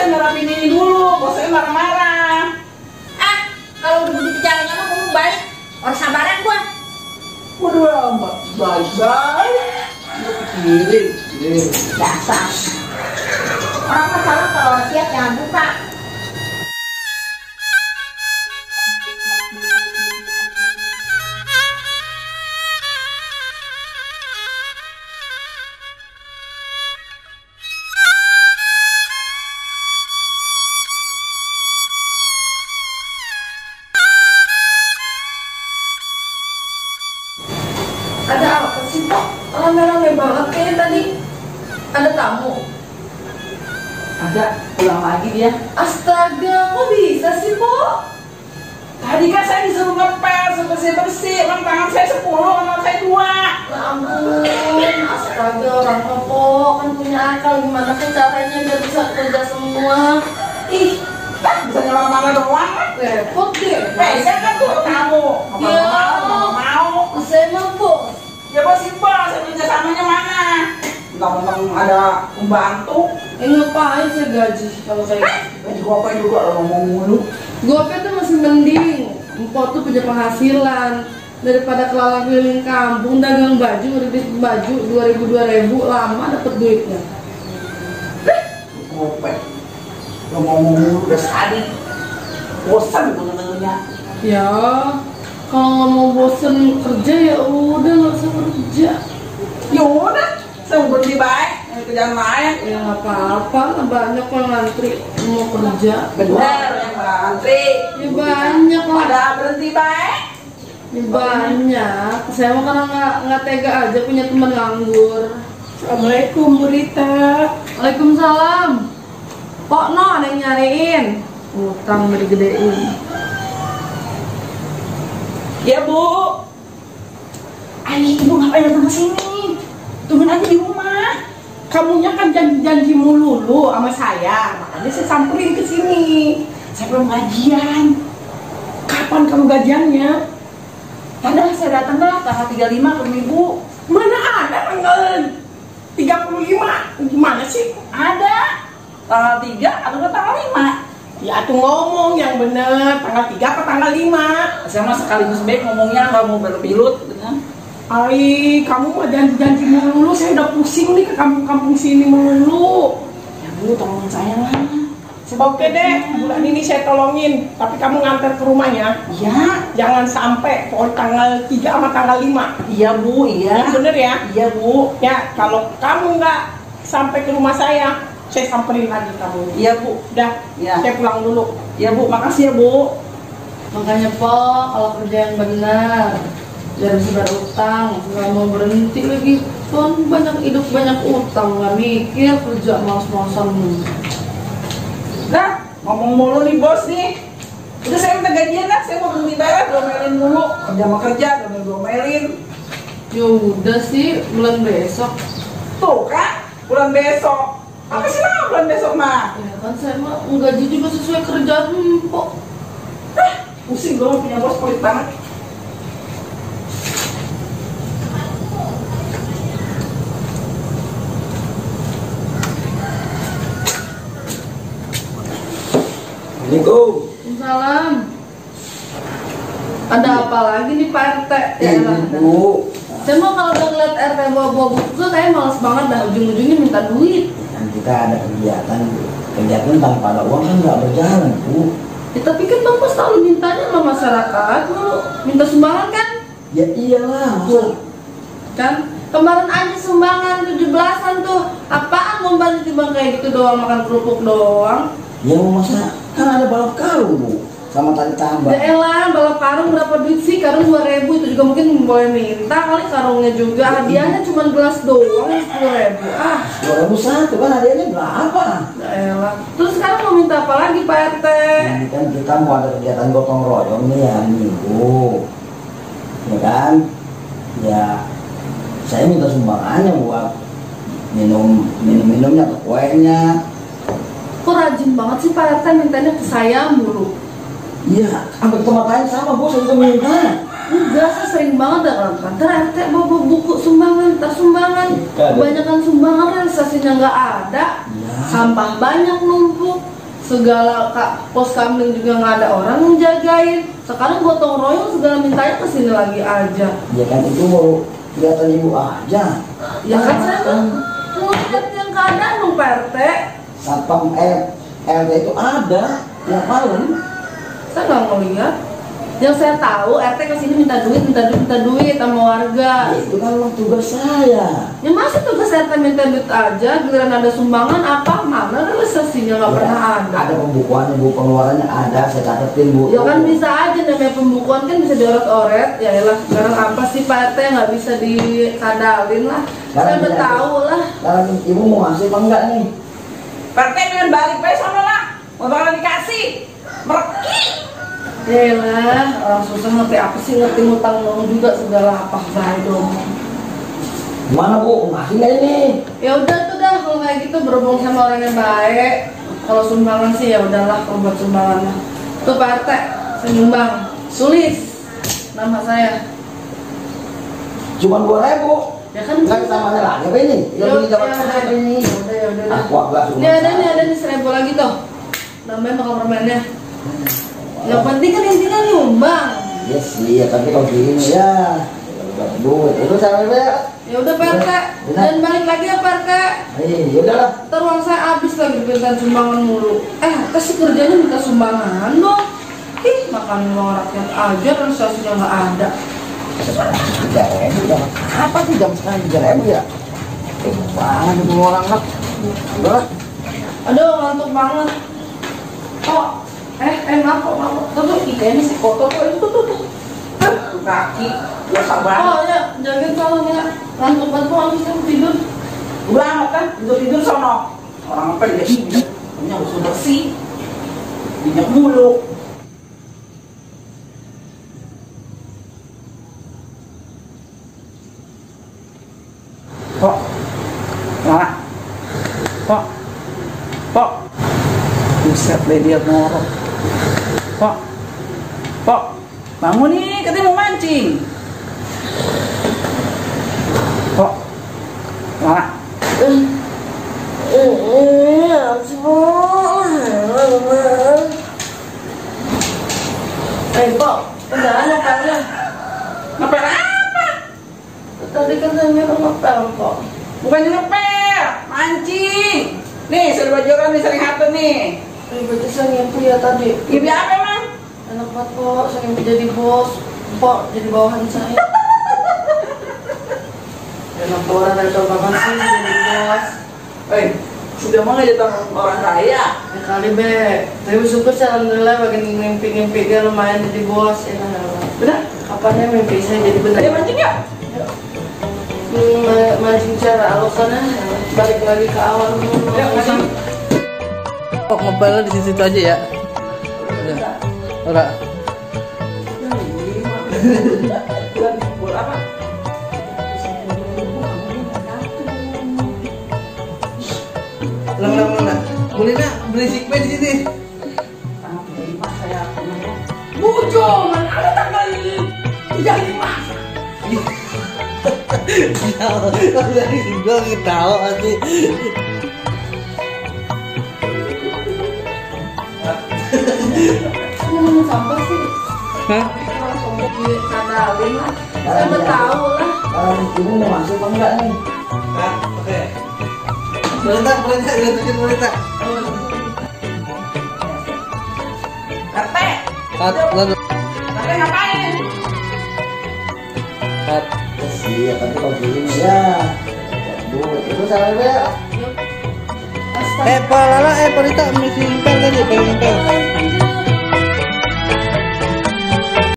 saya nerapin ini dulu, bos saya marah-marah. Ah, kalau udah begitu caranya mah kamu balik. Orang sabaran gua. Waduh, mbak, baik-baik. Lu pikirin. Dasar. Orang masalah kalau orang siap jangan buka. Ada apa sih, Pok? Rame-rame banget kayaknya tadi. Ada tamu. Ada, pulang lagi dia. Astaga, kok bisa sih, Pok? Tadi kan saya disuruh ngepel, suruh bersih-bersih. Emang tangan saya 10, tangan saya 2. Ya ampun, astaga, orang Pok kan punya akal. Gimana sih caranya biar bisa kerja semua? Ih, bisa nyelam mana doang. Repot deh. Saya kan tuh kamu. Ya. Mau. Saya mah, Pok. Ya bos sih bos, kerjasamanya mana? Mentang-mentang ada pembantu. Ngapain saya gaji kalau saya Gaji gua apa juga lo ngomong mulu. Gope tuh masih mending. Empok tuh punya penghasilan daripada kelalang keliling kampung dagang baju, ngerebut baju 2000 lama dapet duitnya. Gopek. Lo ngomong mulu udah sadis. Bosan gue dengernya. Ya, kalau nggak mau bosen kerja ya udah nggak usah kerja. Ya udah, saya mau berhenti baik, nyari kerjaan lain. Ya nggak apa-apa, lah banyak yang ngantri mau kerja. Bener yang ngantri. Ya banyak lah. Pada berhenti baik. Ya banyak. Saya mah karena nggak tega aja punya teman nganggur. Assalamualaikum Bu Rita. Waalaikumsalam. Kok no ada yang nyariin? Utang mau digedein. Ya Bu. Ayo ibu ngapain datang ke sini? Tungguin aja di rumah. Kamunya kan janji-janji mulu sama saya, makanya saya samperin ke sini. Saya belum gajian. Kapan kamu gajiannya? Padahal saya datang dah tanggal 35 ke ibu. Mana ada tanggal 35? Gimana sih? Ada. Tanggal 3 atau tanggal 5. Ya tuh ngomong yang bener, tanggal 3 atau tanggal 5? Saya mah sekaligus baik ngomongnya, nggak mau berpilut gitu kan. Ay, kamu mah janji-janji mulu, saya udah pusing nih ke kampung-kampung sini mulu. Ya Bu, tolongin saya lah. Saya Oke deh, bulan ini saya tolongin, tapi kamu nganter ke rumahnya. Iya. Jangan sampai pokoknya tanggal 3 sama tanggal 5. Iya Bu, iya. Bener ya? Iya Bu. Ya, kalau kamu nggak sampai ke rumah saya samperin lagi kamu. Iya Bu. Udah, Ya. saya pulang dulu. Iya Bu, makasih ya Bu. Makanya Pok, kalau kerja yang benar biar bisa bayar utang, nggak mau berhenti lagi. Kan banyak hidup banyak utang, nggak mikir kerja malas-malasan. Nah, ngomong mulu nih bos nih. Udah saya minta gajian lah, saya mau berhenti bayar, domelin mulu. Kerja mau kerja, domelin. Ya udah sih, bulan besok. Tuh kan, bulan besok. Apa sih lah bulan besok mah? Ya kan saya mah gaji juga sesuai kerjaan Pok. Pusing gue punya bos pelit banget. Assalamualaikum. Salam. Ada apa lagi nih Pak RT? Ya, Bu. saya mau kalau udah ngeliat RT bawa-bawa buku, saya males banget dah ujung-ujungnya minta duit. Kan kita ada kegiatan tanpa ada uang kan nggak berjalan, Bu. Ya, tapi kan Bapak selalu mintanya sama masyarakat, lu minta sumbangan kan? Ya iyalah, Bu. Kan kemarin aja sumbangan 17-an tuh. Apaan ngombalin timbang kayak gitu doang, makan kerupuk doang. Ya masa kan ada balap karung, Bu. Sama tali tambang. Ya elah, balap karung berapa duit sih? Karung 2.000 itu juga mungkin boleh minta kali karungnya juga. Hadiahnya cuma gelas doang 10.000. Ah, 2001 kan hadiahnya berapa? ya elah. Terus sekarang mau minta apa lagi Pak RT? Ini kan kita mau ada kegiatan gotong royong nih hari Minggu. Ya kan? Ya saya minta sumbangannya buat minumnya ke kuenya. Kok rajin banget sih Pak RT mintanya ke saya mulu? Iya, sampai ke tempat lain sama, Bu, saya juga minta. Enggak, saya sering banget dah kantor RT bawa buku sumbangan, tas sumbangan. Gak ada. Kebanyakan sumbangan realisasinya nggak ada. Ya, Sampah banyak numpuk. Segala pos kamling juga nggak ada orang yang jagain. Sekarang gotong royong segala mintanya kesini lagi aja. Ya kan itu baru kelihatan ibu aja. Ya kan saya ngeliat yang keadaan dong Pak RT. Satpam RT itu ada tiap malam. Saya nggak ngeliat. Yang saya tahu RT kesini minta duit sama warga. Ya, itu kan memang tugas saya. Ya masa tugas RT minta duit aja, giliran ada sumbangan apa? Mana realisasinya nggak pernah ada. Ada pembukuannya bu, pengeluarannya ada, saya catetin bu. Ya kan bisa aja namanya pembukuan kan bisa dioret-oret. Ya elah sekarang apa sih Pak RT nggak bisa dikadalin lah. Saya udah tahu lah. Sekarang ibu mau ngasih apa enggak nih? Partai biar balik baik sama lah. Mau bakalan dikasih. Mereki. Yaelah, orang susah ngerti apa sih, ngerti ngutang dong juga segala apa baik dong. Gimana bu, ngasih nggak ini? Ya udah tuh dah kalau kayak gitu berhubung sama orang yang baik. Kalau sumbangan sih ya udahlah kalau buat sumbangan lah. Tuh Pak RT, saya nyumbang. Sulis nama saya. Cuman 2.000. Ya kan Nggak tambahin lagi apa ini? Ya Yang beli dapat udah, apa ini? ya udah. Aku agak Ini ada nih 1.000 lagi tuh. Namanya bakal permennya. Yang penting kan intinya nyumbang. Iya sih, ya tapi kalau gini ya dapat duit. Itu saya ya. Ya udah Pak RT, dan balik lagi ya Pak RT. Ya udahlah. Ntar uang saya habis lagi minta sumbangan mulu. Kasih kerjanya minta sumbangan dong. Ih, makan uang rakyat aja realisasinya nggak ada. 3.000 jam. Apa sih jam sekarang 3.000 ya? Banget itu orang lah. Udahlah. Aduh, ngantuk banget. Maaf kok. Tuh, ikannya si kotor kok itu tuh. Kaki. Biasa banget. Oh ya, jagain soalnya ngantuk banget kok habis aku tidur. Udah amat kan, tidur sono. Orang apa dia injek, punya usul bersih, injek mulu. Pok, mana? Pok, buset deh dia ngorok. Pok, bangun nih, katanya mau mancing. Pok, mana? Pok, udah ngapain? Ngepel apa? Tadi kan saya nyuruh ngepel, Pok. Bukannya ngepel, mancing. Nih, sudah baju orang nih sering hatu nih. Berarti saya ngimpi ya tadi. Ibu apa emang? Enak banget, Pok. Saya ngimpi jadi bos. Pok, jadi bawahan saya. Enak orang dari coba kan sih jadi bos. Sudah mau ngajak orang kaya. Ya kali be. Tapi syukur sih alhamdulillah bagian mimpi-mimpi dia lumayan jadi bos. Ya kan, Benar? kapannya mimpi saya jadi benar. Ayo mancing yuk. Mancing cara alasannya balik lagi ke awal dulu. Yuk, mancing. Kok ngepel di situ aja ya? Udah. Buat apa? Lang. Boleh nak berisik di sini? Bujongan, ada tanggal 35. Dari gue ketawa sih. Ngomongin sampah sih. Hah? Langsung dikadalin lah. Saya udah tahu lah. Ibu mau masuk apa enggak nih? Hah? Oke. Boleh tak? Lihat boleh tak? Kate, Cut, lalu. Kate ngapain? Cut. Iya, tapi kalau gini ya dapat duit. Itu saya ya. Pak Lala, Pak Rita, mesti impel tadi, pengen impel.